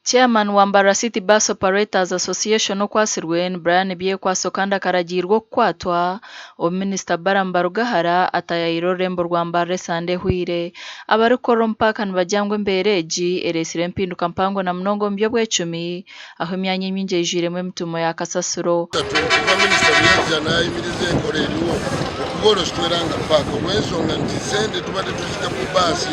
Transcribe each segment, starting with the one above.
Chairman wa Mbarara City Bus Operators Association okwatsirwe ni Brian Byekwaso kandi akaragiirwa okukwatwa obu Minisita Balaam Barugahara ataayaayire orurembo rwa Mbarara esande ehweire. Abarikukorera omu paaka nibagira ngu embeera egi ereetsire empinduka mpango na munonga omu by'obwecumi ahu emyanya emingi eijwiremu emituumo ya kasasiro. Kuva minisita obu yaija nayimiriza enkora eriho okuba orositwera nga paaka olw'enshonga nti sente tuba tituzitamu baasi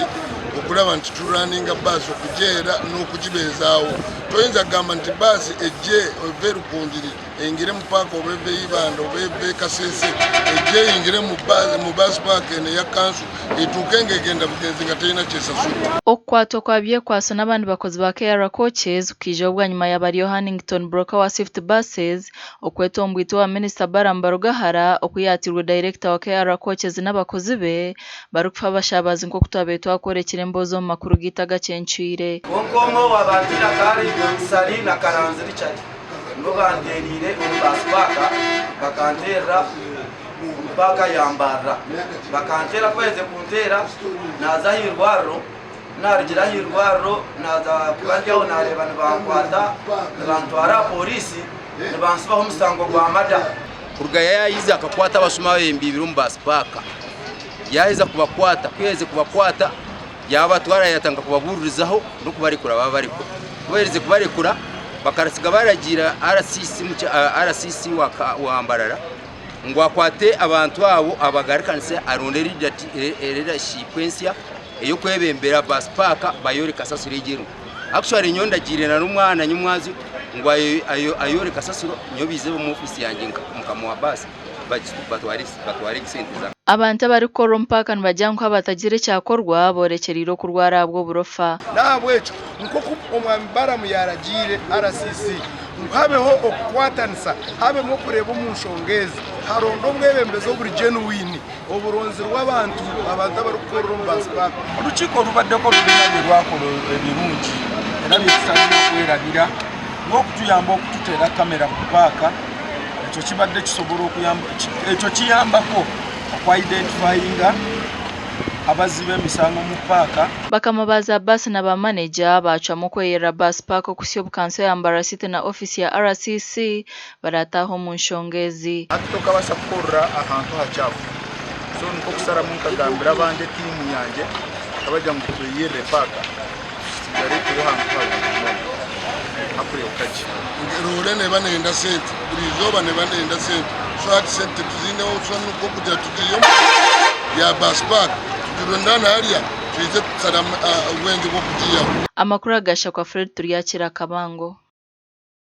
okuraba nti turaninga baasi okugyera n'okugibeezaaho. Toyinza kugamba nti baasi ejje eve Rukungiri eyingire omu paaka oba eve Ibanda oba eve Kasese ejje eyingire omu baasi paaka eno eya kanso etuuke nga egenda bugenzi nga terina kyesasudde. Okukwatwa kwa Byekwaso n'abandi bakozi ba KR Coaches kukaijaho bwanyima ya Baryo Hannington Broker wa Swift Buses okwetwa omu bwitwa owa Minisita Balaam Barugahara oku yaatirwe dayirekita wa KR Coaches n'abakozi be barikufa abashaabazi nk'oku twabaire twakworekire emboozi omu makuru gaitu agakyencwire. Kwonka omwe owaabanteire akaba ari Ssali na Karanzi Richard, nibo banteereire omu baasi paaka, bakanteerera omu paaka ya Mbarara. Bakanteera ku baaherize kunteera naaza aha irwariro, ku naarugire aha irwariro naaza kuba ndi aho naareeba nibankwata nibantwara aha pooriisi nibantsibaho omusango gwa mada. Kuruga yaayiza akakwata abashuma abembiibire omu baasi paaka, yaaheza kubakwata, ku yaaherize kubakwata yaabatwara yaatandika kubabuuririzaho n'okubarekura baabarekura. Ku baaherize kubarekura bakaratsiga baaragiira RCC wa Mbarara ngu akwate abantu abo abagarukanise aronde leadership ensya ey'okwebembera baasi paaka bayoore kasasiro egyo eriho. Actually nyowe ndagiire na n'omwana nyimwazi ngu ayoore kasasiro nyowe baije omu ofiisi yangye nka mukama wa baasi batware esente zange. Abantu abarikukorera omu paaka nibagira ngu haaba hatagira ekyakorwa boorekyereire okurwara ahabw'oburofa. N'ahabw'ekyo nk'oku Omwami Balaam yaaragiire RCC ngu habeho okukwatanisa, habemu okureeba omu nshonga ezi, haronde obwebembezi oburi genuine, oburonzirwe abantu, abantu abarikukorera omu baasi paaka. Orukiiko orubaddeko rulina bye rwakola ebirungi era bye tutalina kwerabira ng'okutuyamba okututeera kamera ku paaka ekyo kibadde kisobola okuyamba ekyo kiyambako oku identifyinga abazzi b'emisango mu paaka. Bakama ba za baasi na ba maneja baacwamu okweyerera baasi paaka okuhitsya obu kanso ya Mbarara City na ofiisi ya RCC baraataahe omu nshonga ezi. Hati tokabaasa kukorera ahantu ahakyafu so nikwo kusaramu nkagambira abandi etiimu yangye nkabagira ngu tweyerere paaka tusigare turi ahantu harungi munonga hakureebeka gye. Loore neeba neyenda sente, buri izooba neeba neyenda sente so hati sente tituziineho so nikwo kugira tugiihe omu ya bus park tugirundaane hariya twije tushare obwengye bw'okugiihaho. Amakuru aga Shakwa Fred Turyakira Kabango.